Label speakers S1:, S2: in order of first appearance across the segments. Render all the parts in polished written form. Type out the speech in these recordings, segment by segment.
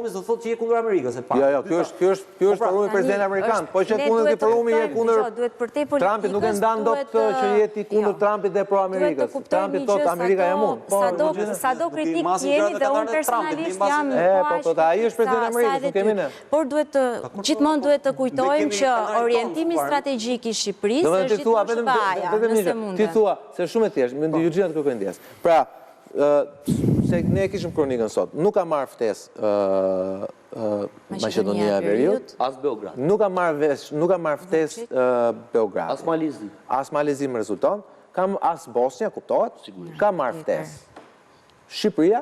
S1: forumit do thotë që je kundër Amerikës e para.
S2: Jo, jo, ky është ky është ky është
S1: po pra,
S2: forumi i presidentit amerikan. Po që kundër këtij forumi je kundër Trumpit nuk e ndan dot që je ti kundër jo. Trumpit dhe pro Amerikës. Trumpi thotë Amerika jam unë.
S3: Po, sado sado kritik të jemi dhe unë personalisht jam
S2: po po, po, po, ai është presidenti i Amerikës, nuk jemi ne.
S3: Por duhet të gjithmonë duhet të kujtojmë që orientimi strategjik i Shqipërisë është gjithmonë SHBA-ja, nëse
S2: mundem. Ti thua se shumë e thjeshtë, më Eugenia të kërkoj ndjesë. Pra, se ne e kishim kronikën sot, nuk ka marrë ftesë Maqedonia e Veriut,
S4: as Beograd.
S2: Nuk ka marrë vesh, nuk ka marrë ftesë Beogradi.
S4: As Mali i Zi.
S2: As Mali i Zi më rezulton, kam as Bosnja, kuptohet, ka marrë ftesë. Shqipëria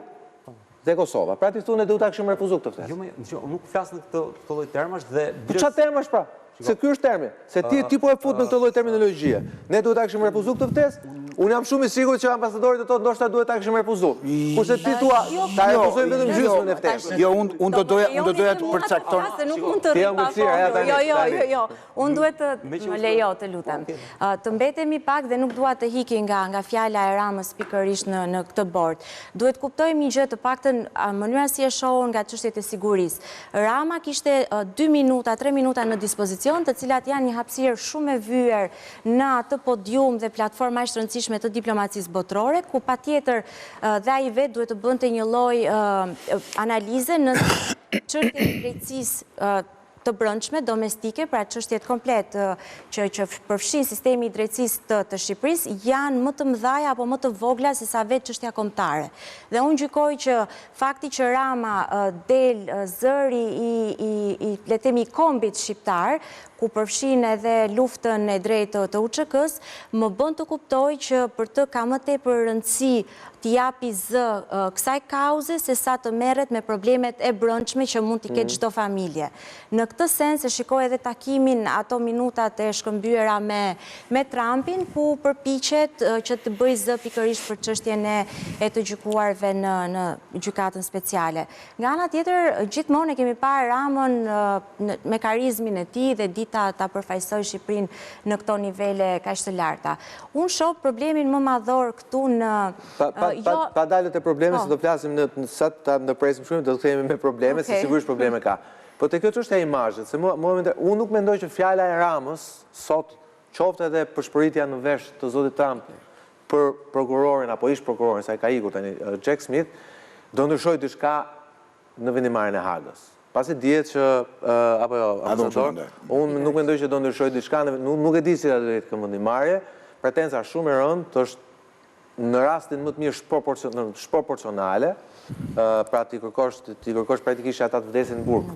S2: dhe Kosova. Pra ti thua ne duhet ta kishim refuzuar këtë
S1: ftesë. Jo, më, dëgjo, unë nuk flas në këtë këtë lloj termash dhe
S2: Po çfarë termash pra? Se ky është termi. Se ti ti po e fut në këtë lloj terminologjie. Ne duhet ta kishim refuzuar këtë ftesë? Unë jam shumë i sigurt që ambasadori do të thotë ndoshta duhet ta kishim refuzuar. Kurse ti thua
S3: jo,
S2: ta
S3: jo,
S2: refuzojmë vetëm gjysmën e ftesës.
S5: Jo, unë unë do doja unë do doja të përcakton.
S3: Se nuk mund të rri pa folur. Jo, jo, jo, jo. Unë duhet të më lejo, të lutem. Të mbetemi pak dhe nuk dua të iki nga nga fjala e Ramës pikërisht në në këtë bord. Duhet të kuptojmë një gjë, të paktën mënyra si e shoh unë nga çështjet e sigurisë. Rama kishte dy minuta, tre minuta në dispozicion, të cilat janë një hapësirë shumë e vyer në atë podium dhe platformë aq të rëndësishme të diplomacisë botërore, ku patjetër dhe ai vetë duhet të bënte një lloj analize nëse çështjet e drejtësisë të brendshme, domestike, pra çështjet komplet që që përfshin sistemi i drejtësisë të të Shqipërisë janë më të mëdhaja apo më të vogla se sa vetë çështja kombëtare. Dhe unë gjykoj që Fakti që Rama del zëri i i i le të themi i kombit shqiptar, ku përfshin edhe luftën e drejtë të UÇK-së, më bën të kuptoj që për të ka më tepër rëndësi t'i japi zë kësaj kauze se sa të merret me problemet e brendshme që mund t'i ketë çdo familje. Në këtë sens e shikoj edhe takimin ato minutat e shkëmbyera me me Trumpin ku përpiqet që të bëjë zë pikërisht për çështjen e e të gjykuarve në në Gjykatën Speciale. Nga ana tjetër, gjithmonë e kemi parë Ramën me karizmin e tij dhe di ta ta përfaqësojë Shqipërinë në këto nivele kaq të larta. Unë shoh problemin më madhor këtu në
S2: Pa pa pa pa dalë te problemi se do flasim në sa ta ndërpresim shumë do të kthehemi me probleme se sigurisht probleme ka. Po te kjo çështja e imazhit, se mua mua unë nuk mendoj që fjala e Ramës sot, qoftë edhe pëshpëritja në vesh të zotit Trump për prokurorin apo ish prokurorin, se ai ka ikur tani, Jack Smith, do ndryshojë diçka në vendimmarrjen e Hagës. Pasi dihet që, apo jo, ambasador, unë nuk mendoj që do ndryshojë diçka, nuk e di si do të jetë kjo vendimmarrje, pretenca shumë e rëndë është në rastin më të mirë shproporcionale, pra t'i kërkosh t'i kërkosh praktikisht që ata të vdesin në burg.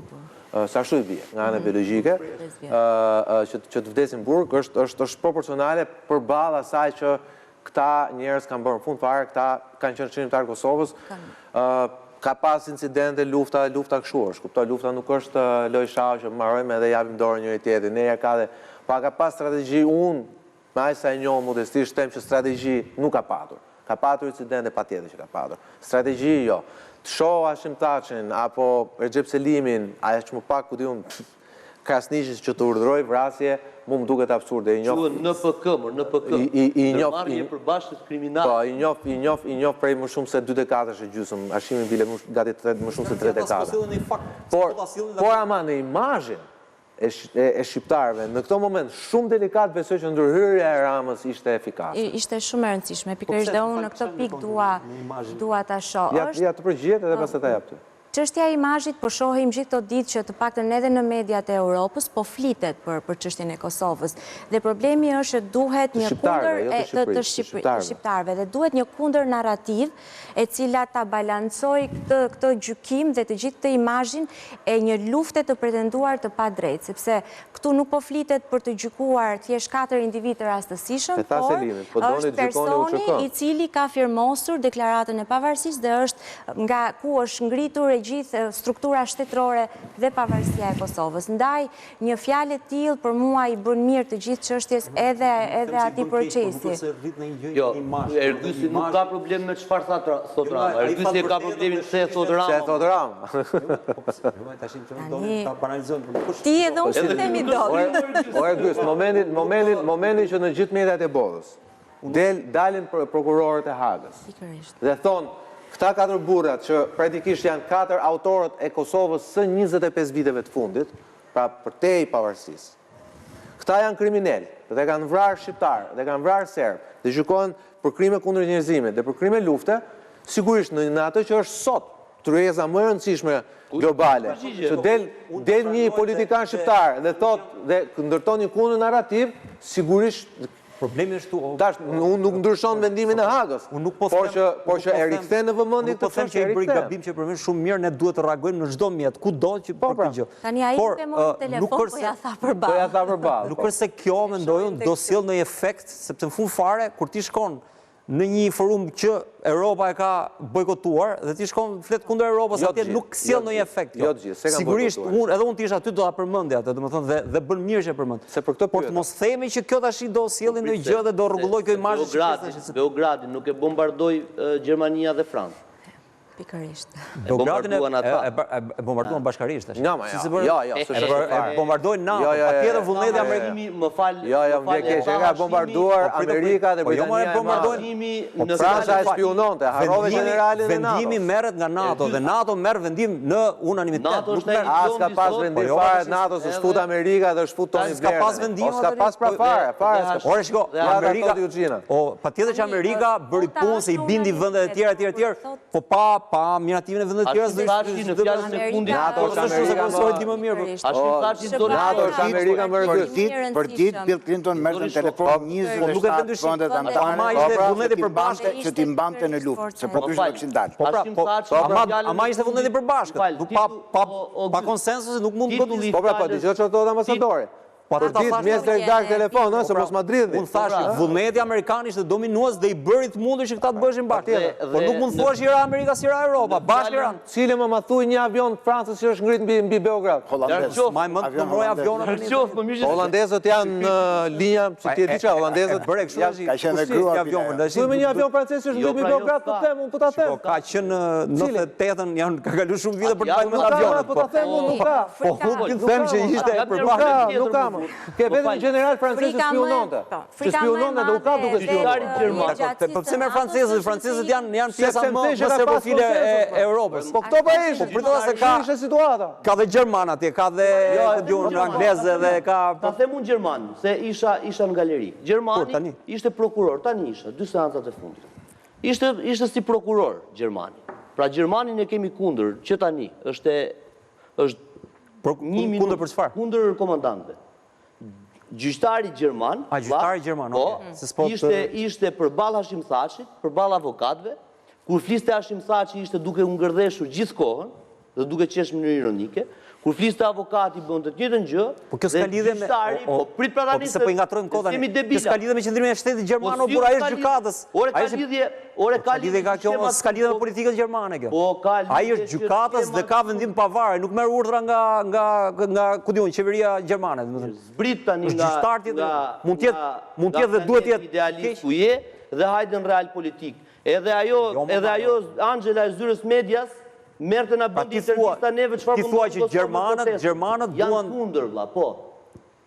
S2: Se ashtu i bie, nga ana mhm. biologjike, që që të vdesin në burg është është është shproporcionale përballë asaj që këta njerëz kanë bërë në fund fare, këta kanë qenë çlirimtarë të Kosovës. Ka pas incidente, lufta, lufta kështu është, kupto, lufta nuk është lojë shahu që mbarojmë edhe japim dorën njëri tjetrit. Ne ja ka dhe pa ka pas strategji unë Me aq sa e njoh modestisht them që strategji nuk ka patur. Ka patur incidente patjetër që ka patur. Strategji jo. Të shoh Hashim Thaçin apo Rexhep Selimin, aq më pak ku di unë Krasniqin që të urdhërojë vrasje, mu më duket absurde. I njoh
S4: Quhen NPK, mor NPK.
S2: I i i njoh
S4: Ndërmarrje e përbashkët kriminale.
S2: Po, i njoh, i njoh, i njoh prej më shumë se dy dekadash e gjysmë, Hashimin bile më gati tre më shumë se tre dekada. Por, por ama në imazhin e e shqiptarëve në këtë moment shumë delikat besoj që ndërhyrja e Ramës ishte
S3: efikase. Ishte shumë e rëndësishme, po pikërisht dhe unë në këtë pikë dua dua ta shoh.
S2: Ja, ja të përgjigjet edhe pastaj ta jap ty.
S3: Çështja e imazhit po shohim gjithë këto ditë që të paktën edhe në mediat e Europës po flitet për për çështjen e Kosovës. Dhe problemi është që duhet një kundër
S2: jo të të
S3: shqiptarëve dhe duhet një kundër narrativë e cila ta balancojë këtë këtë gjykim dhe të gjithë këtë imazhin e një lufte të pretenduar të padrejtë, sepse këtu nuk po flitet për të gjykuar thjesht katër individë të rastësishëm, por
S2: po
S3: është personi i cili ka firmosur deklaratën e pavarësisë dhe është nga ku është ngritur e gjithë struktura shtetërore dhe pavarësia e Kosovës. Ndaj, Një fjalë e tillë për mua i bën mirë të gjithë çështjes edhe edhe atij
S4: procesi. Jo, Ergysi nuk ka problem me çfarë tha thotë Rama. Ergysi e ka problemin pse e thotë Rama.
S2: Pse e thotë Rama.
S3: Ti edhe unë s'e themi
S2: dot. O Ergys, momentin, momentin, momentin që në gjithë mediat e botës del dalin prokurorët e Hagës.
S3: Pikërisht.
S2: Dhe thonë. Këta katër burrat që praktikisht janë katër autorët e Kosovës së 25 viteve të fundit, pra përtej pavarësisë. Këta janë kriminelë dhe kanë vrarë shqiptarë dhe kanë vrarë serbë dhe gjykohen për krime kundër njerëzimit dhe për krime lufte, sigurisht në në atë që është sot tryeza më e rëndësishme globale, që del del një politikan shqiptar dhe thotë dhe ndërton një kundër-narrativë, sigurisht
S1: Problemi është
S2: këtu. Tash unë nuk ndryshon vendimin e Hagës.
S1: Unë nuk po them,
S2: por që por që e rikthen në vëmendje
S1: këtë. Nuk po them që ai bëri gabim që e përmend shumë mirë, ne duhet të reagojmë në çdo mjet, kudo që po, për
S2: pra.
S1: këtë gjë.
S3: Tani ai nuk e mori telefon, po ia tha përballë.
S2: Po ia tha përballë.
S1: Nuk po. është se kjo mendoj unë do sjellë ndonjë efekt, sepse në fund fare kur ti shkon në një forum që Europa e ka bojkotuar dhe ti shkon flet kundër Europës jo atje nuk sjell jo ndonjë efekt
S2: kjo. Jo të gjithë, s'e kanë
S1: Sigurisht unë edhe unë të isha aty do ta përmendja atë, domethënë dhe dhe bën mirë që e përmend.
S2: Se për këtë
S1: Por të mos themi që kjo tash do sjellë ndonjë gjë dhe do rregullojë kjo imazhin e
S4: Shqipërisë. Beogradin nuk e bombardoi Gjermania dhe Franca.
S3: Pikërisht.
S4: E bombarduan ata.
S1: E bombarduan bashkarisht tash.
S2: Jo, jo, jo, jo,
S1: s'është fare. E bombarduan NATO, jo, jo, patjetër vullneti
S4: amerikan. Më fal,
S2: jo, jo, më vjen keq, e ka bombarduar po, Amerika dhe
S1: po, jo,
S2: Britania.
S1: Po bombardojnë
S2: po, Franca e spiunonte, harrove gjeneralin e
S1: NATO. Vendimi merret nga NATO dhe NATO merr vendim në unanimitet.
S4: Nuk merr
S2: as ka pas vendim po, fare NATO, se është fut Amerika dhe është fut Tony
S1: Blair. S'ka pas vendim.
S2: Po s'ka pas pra fare, fare s'ka.
S1: Ore shiko, Amerika, o patjetër që Amerika bëri punë se i bindi vendet e tjera etj etj. Po pa pa miratimin e vendeve të tjera
S4: s'do ishte në fjalën e fundit.
S2: NATO është Amerika
S1: më e di më mirë. Po.
S4: Hashim Thaçi
S2: do NATO është Amerika më
S5: Për ditë, për ditë Bill Clinton merrte në telefon 27
S1: po,
S5: vendet anëtare.
S1: Ama ishte po, pra, vullneti i përbashkët
S5: që t'i mbante në luftë, se po ndryshe do kishin
S1: dalë. Po pra, po, ama ama ishte vullneti i përbashkët. Nuk pa pa pa konsensus nuk mund të
S2: bëhet. Po pra, po dëgjoj çfarë thotë ambasadori. Po ata thashë mëngjes deri darkë telefon, ëh, se pra, mos ma dridhni.
S1: Unë thashë, pra. vullneti amerikan ishte dominues dhe i bëri të mundur që këta të bëheshin bashkë. Po nuk mund të thuash i ra Amerika s'i ra Europa, bashkë i ranë.
S2: Cili më ma thuaj një avion të Francës që është ngrit mbi mbi Beograd?
S5: Holandez.
S1: Ma mend të numëroj avionët.
S2: Holandezët janë në linja, si ti e di çfarë, holandezët
S1: bëre kështu tash.
S5: Ka qenë dhe grua
S1: avion,
S2: Thuaj më një avion francez që është ngrit mbi
S4: pra,
S2: Beograd, po them, unë po ta them.
S1: Po ka qenë në 98-ën, janë ka kaluar shumë vite për të mbajtur mend avionët.
S2: Po ta them unë, nuk ka.
S1: Po unë them që ishte e përbashkët.
S2: Nuk ka, më. Ke vetëm një gjeneral francez që spiunonte.
S3: Po,
S2: Që spiunonte dhe u kap duke spiunuar.
S1: Po pse merr francezët? Francezët janë janë pjesa më më serbofile e Europës.
S2: Po këto pa ishin.
S1: Po pritet se ka
S2: ishte situata.
S1: Ka dhe gjerman atje, ka dhe jo, ku di unë anglezë dhe ka
S4: Ta them unë gjerman, se isha isha në galeri. Gjermani ishte prokuror, tani isha, dy seancat e fundit. Ishte ishte si prokuror gjermani. Pra gjermanin e kemi kundër që tani, është është
S1: Për një minutë kundër për
S4: çfarë? Kundër komandantëve. Gjyqtari gjerman,
S1: A gjyqtari gjerman,
S4: po, okay. Se s'po ishte ishte përballë Hashim Thaçit, përballë avokatëve. Kur fliste Hashim Thaçi ishte duke u ngërdheshur gjithë kohën dhe duke qeshur në mënyrë ironike. Kur fliste avokati bënte të njëjtën gjë.
S1: Po kjo s'ka lidhje me
S4: po prit pra
S1: tani. Po pse po i ngatërrojmë kohën tani? Kjo s'ka lidhje me qëndrimin e shtetit gjerman,
S4: po
S1: o burrë, ai është gjykatës.
S4: Ore ka lidhje, ore
S1: ka lidhje ka kjo, s'ka lidhje me politikën gjermane kjo.
S4: Po ka lidhje.
S1: Ai është gjykatës dhe ka vendim të pavarur, nuk merr urdhra nga nga nga ku di unë qeveria gjermane,
S4: domethënë. Zbrit tani nga
S1: nga mund të jetë mund të jetë dhe duhet të jetë
S4: idealist ku je dhe hajde në realpolitikë. Edhe ajo, jo, edhe ajo Angela e zyrës medias merrte na
S1: pra,
S4: bënte intervista neve
S1: çfarë po Ti thua që gjermanët, gjermanët
S4: duan janë kundër vlla, po.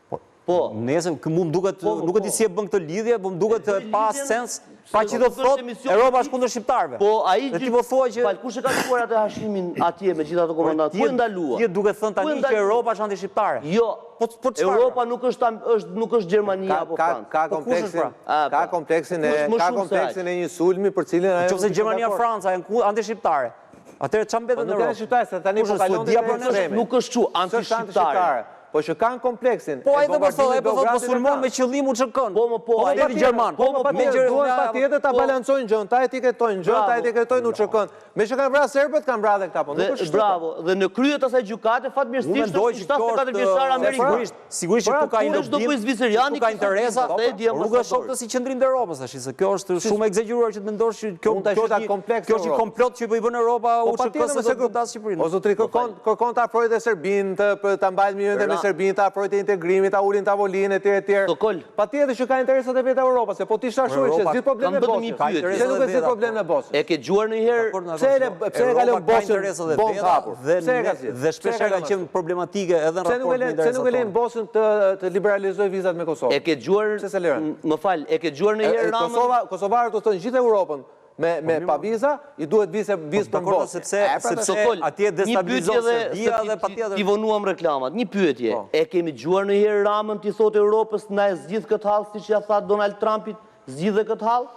S1: Po, po. Nëse ky mund duket, po, nuk e di po. si e bën këtë lidhje, po më duket pa sens, pa që do të thotë Europa është kundër shqiptarëve.
S4: Po ai
S1: ti po thua që
S4: Fal, kush e ka çuar atë Hashimin atje me gjithë ato komandantë? Ku e ndalua?
S1: Ti duke thënë tani që Europa është antishqiptare.
S4: Jo,
S1: Po po
S4: çfarë? Europa nuk është është nuk është Gjermania apo
S2: Franca. Ka
S1: po
S2: kompleksin,
S1: pra?
S2: ka pra. kompleksin e ka kompleksin e një sulmi për cilin
S1: ajo. Nëse Gjermania Franca janë antishqiptare. Atëherë çfarë mbetet
S2: po
S1: në Europë?
S2: Nuk janë shqiptare, se tani po kalon te
S4: po ekstremi. Nuk është kështu antishqiptare.
S2: Po që kanë kompleksin.
S1: Po ai do të thotë, ai po thotë po sulmon me qëllim UÇK-n.
S4: Po më po,
S1: po ai gjerman.
S2: Po më po, duan patjetër ta
S1: po.
S2: balancojnë gjën, ta etiketojnë gjën, ta etiketojnë UÇK-n. Me që kanë vrarë serbët, kanë vrarë dhe këta, po nuk është
S4: kështu. Bravo, dhe në krye të asaj gjykate fatmirësisht është një 74 vjeçar amerikan.
S1: Sigurisht, sigurisht që këtu ka një lobim,
S4: zviceriani,
S1: këtu ka interesa, po nuk e shoh këtë si qëndrim të Europës tash, se kjo është shumë e ekzagjeruar që të mendosh që kjo kjo është një kjo është një komplot që po i bën Europa
S2: po,
S1: UÇK-së se do të Shqipërinë.
S2: O zotri kërkon kërkon ta afrojë dhe Serbinë, të ta mbajë mirë me Serbinë, ta afrojë te integrimi, ta ulin tavolinë etj etj. Patjetër që ka interesat e veta Europa, se po ti isha ashtu që zgjidh problemin e Bosnjës. Pse nuk e zgjidh problemin e Bosnjës?
S4: E ke dëgjuar ndonjëherë
S2: pse e pse e ka lënë Bosnjën bombë hapur?
S1: Pse e ka zgjidh? Dhe shpesh herë ka qenë problematike edhe në raport
S2: me interesat. Pse nuk e lën Bosnjën të të liberalizojë vizat me Kosovën?
S4: E ke dëgjuar?
S2: Pse s'e lënë?
S4: Më fal, e ke dëgjuar ndonjëherë
S2: Ramën? Kosova, kosovarët u thonë gjithë Europën. me me pa viza, i duhet vizë vizë për në Bosnjë.
S1: Sepse pra, sepse atje destabilizon Serbia dhe patjetër.
S4: T'i vonuam reklamat. Një pyetje, po. e kemi dëgjuar ndonjëherë Ramën t'i thotë Europës na e zgjidh këtë hall siç ia tha Donald Trumpit, zgjidhe këtë hall,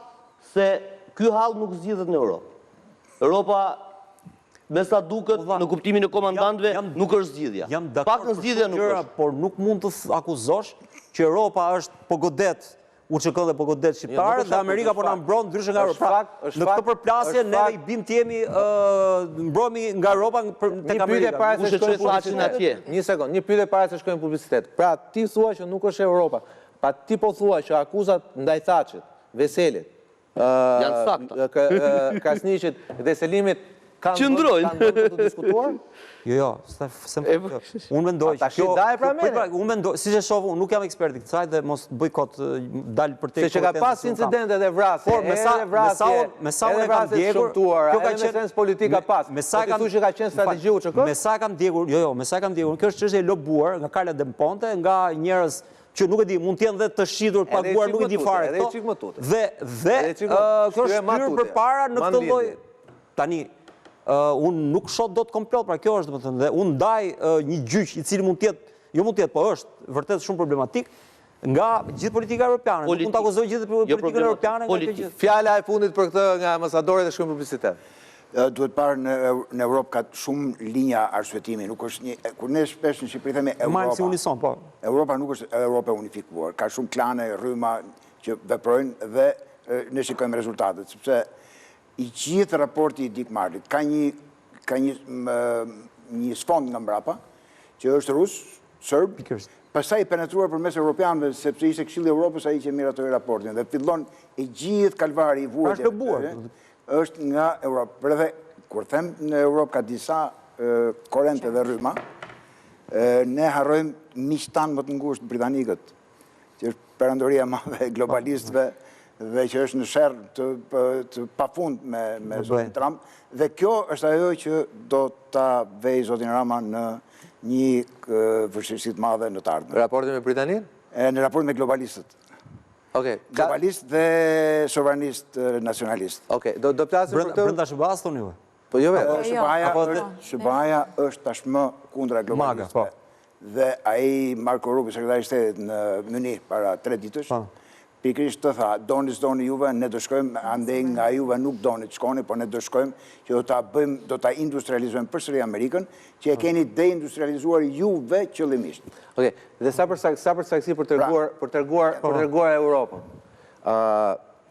S4: se ky hall nuk zgjidhet në Europë. Europa me sa duket në kuptimin e komandantëve nuk është zgjidhja.
S1: Jam dakord për shumë gjëra, por nuk mund të akuzosh që Europa është po godet UÇK dhe po godet jo, shqiptarët dhe Amerika po na mbron ndryshe nga Europa. Pra, në këtë përplasje neve i bim të jemi mbrohemi nga Europa për
S2: tek Amerika. Një pyetje para se shkojmë në publicitet. Një sekond, një pyetje para se shkojmë në publicitet. Pra ti thua që nuk është Europa. Pa ti po thua që akuzat ndaj Thaçit, Veselit,
S4: Janë të
S2: sakta. Krasniqit dhe Selimit kanë vend për të diskutuar?
S1: Jo, jo, s'e më Unë mendoj që kjo...
S2: Pra
S1: pra, unë mendoj, siç e shoh, unë nuk jam ekspert i kësaj dhe mos bëj kot dal
S2: përtej Se që ka pas incidente dhe vrasje,
S1: por me sa
S2: vrasje,
S1: me sa unë kam ndjekur,
S2: kjo ka qenë sens politik ka pas. Me sa po kam që ka qenë strategji UÇK?
S1: Me sa kam ndjekur, jo, jo, me sa kam ndjekur, kjo është çështje e lobuar nga Carla Del Ponte, nga njerëz që nuk e di, mund të jenë dhe të shitur, të paguar, nuk e di fare
S2: këto. Edhe çik më
S1: tutje. Dhe dhe kjo është shtyrë përpara në këtë lloj tani unë nuk shoh dot komplot, pra kjo është domethënë dhe unë ndaj një gjyq i cili mund të jetë, jo mund të jetë, po është vërtet shumë problematik nga gjithë politika europiane. Nuk mund të akuzoj gjithë jo politikën europiane nga kjo
S2: gjë. Fjala e fundit për këtë nga ambasadori dhe shkojmë në publicitet.
S5: Duhet parë në në Europë ka shumë linja arsyetimi, nuk është një kur ne shpesh në Shqipëri themi
S1: Europa. Si unison, po.
S5: Europa nuk është Europa e unifikuar, ka shumë klane, rryma që veprojnë dhe ne shikojmë rezultatet, sepse i gjithë raporti i Dick Martit ka një ka një një sfond nga mbrapa që është rus, serb, pastaj i penetruar përmes europianëve, sepse ishte Këshilli i Europës ai që miratoi raportin dhe fillon i gjithë kalvari i
S1: vuajtjeve. Është lobuar.
S5: Është nga Europa. Por edhe kur them në Europë ka disa korente dhe rryma, ne harrojmë miqtë tanë më të ngushtë britanikët, që është perandoria e madhe e globalistëve dhe që është në sherr të, të pafund me, me zotin Trump. Dhe kjo është ajo që do ta vejë zotin Rama në një vështirësi të madhe në të
S2: ardhmen. Raportin me Britaninë?
S5: Në raport me globalistët.
S2: Okej.
S5: Globalist dhe sovranist nacionalist.
S2: Okej, do do flasim për
S1: këtë. Brenda SHBA-s thoni ju?
S2: Po jo vetë.
S5: Jo. SHBA-ja SHBA-ja është tashmë kundra globalistëve. Po. Dhe ai Marco Rubio, sekretari i shtetit në Mynih para 3 ditësh, po. pikërisht të tha, doni s'doni juve, ne do shkojmë andej nga juve nuk doni të shkoni, po ne do shkojmë që do ta bëjmë, do ta industrializojmë përsëri Amerikën, që e po. keni deindustrializuar juve qëllimisht.
S2: Okej, dhe sa për sa për saktësi për treguar, për treguar, për treguar Europën. Ë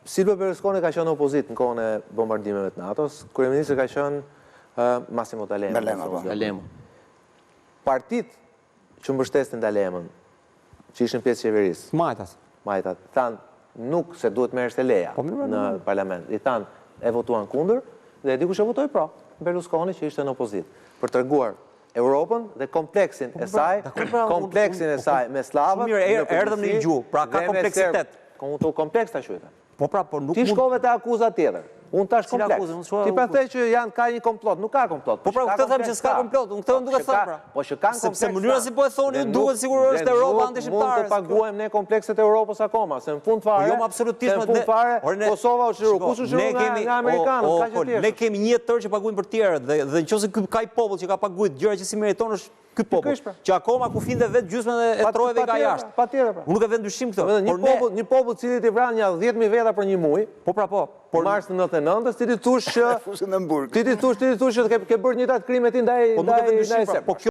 S2: Silvio Berlusconi ka qenë në opozitë në kohën e bombardimeve të NATO-s, kryeministri ka qenë Massimo
S5: D'Alema. D'Alema, po.
S4: D'Alema.
S2: Partitë që mbështesnin D'Alemën, që ishin pjesë e qeverisë.
S1: Majtat.
S2: Majtat, thanë nuk se duhet merrte leja po, në parlament. I thanë e votuan kundër dhe e di kush e votoi pro, Berlusconi që ishte në opozitë. Për treguar Europën dhe kompleksin e saj, kompleksin e saj me sllavët.
S1: Shumë mirë, erdhëm në një gjuhë, pra ka kompleksitet.
S2: Kompleks ta quajta.
S1: Po pra, po
S2: nuk mund... Ti shkove te akuza tjetër. Unë tash kompleks. Ti pa the që janë ka një komplot, nuk ka komplot.
S1: Po pra, këtë them që s'ka komplot, unë këtë unë duke thënë pra.
S2: Po që kanë kompleks.
S1: Sepse mënyra si po e thoni, ju duket sikur është Europa antishqiptare.
S2: Mund të paguajmë ne komplekset e Europës akoma, se në fund
S1: fare. Po jo, absolutisht,
S2: në fund fare, Kosova u çliru. Kush u çliru nga amerikanët,
S1: kaq e thjeshtë. Ne kemi një tërë që paguajmë për tjerët dhe dhe nëse ky ka një popull që ka paguajt gjëra që s'i meriton është ky popull, pra. që akoma kufinjtë e vet gjysmën e trojeve i ka jashtë.
S2: Patjetër pra.
S1: Unë nuk e vë në dyshim
S2: këtë. Një popull, një popull të cilit i vranë nja 10000 veta për një muaj.
S1: Po pra po.
S2: Por mars në 99-ës ti t'i thush që
S5: fusin në burg.
S2: Ti t'i thush, ti t'i thush që ke ke bërë njëjtat krime ti ndaj
S1: po
S2: ndaj ndaj
S1: pra. Po kjo.